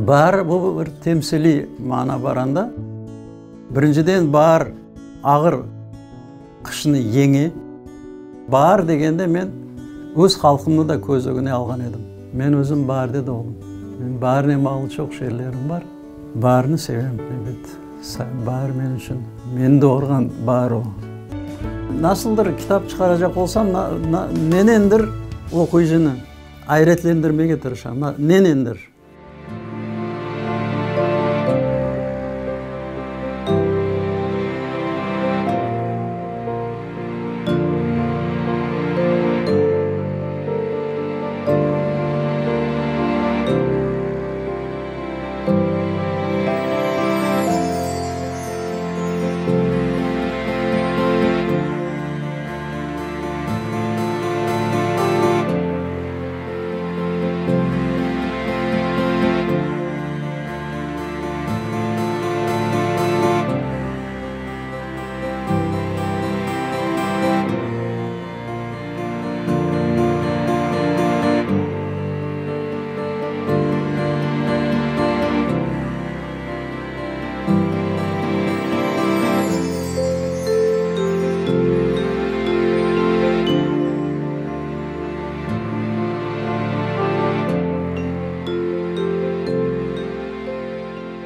Baar, bu bir temsiliy mana bar anda. Birinciden, baar ağır qışnı yeñe. Baar degende men öz halqımnı da köz ögüne alğan edim. Men özüm baarde doğdım. Menim baarnen bağlı çoq şiirlerim bar. Baarni sevem, ebet. Baar men içün, meni doğurğan baar o. Nasıldır kitap çıqaracaq olsam, nenendir oquyıcını ayretlendirmege tırışam. Nenendir.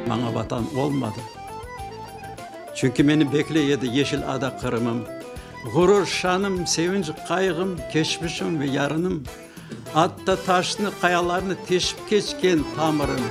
Maña Vatan olmadı. Çünki meni bekley edi yeşil ada Qırımım. Ğurur, şanım, sevinç, qayğım, keçmişim ve yarınım. Atta taşnı, qayalarnı teşip keçken tamırım.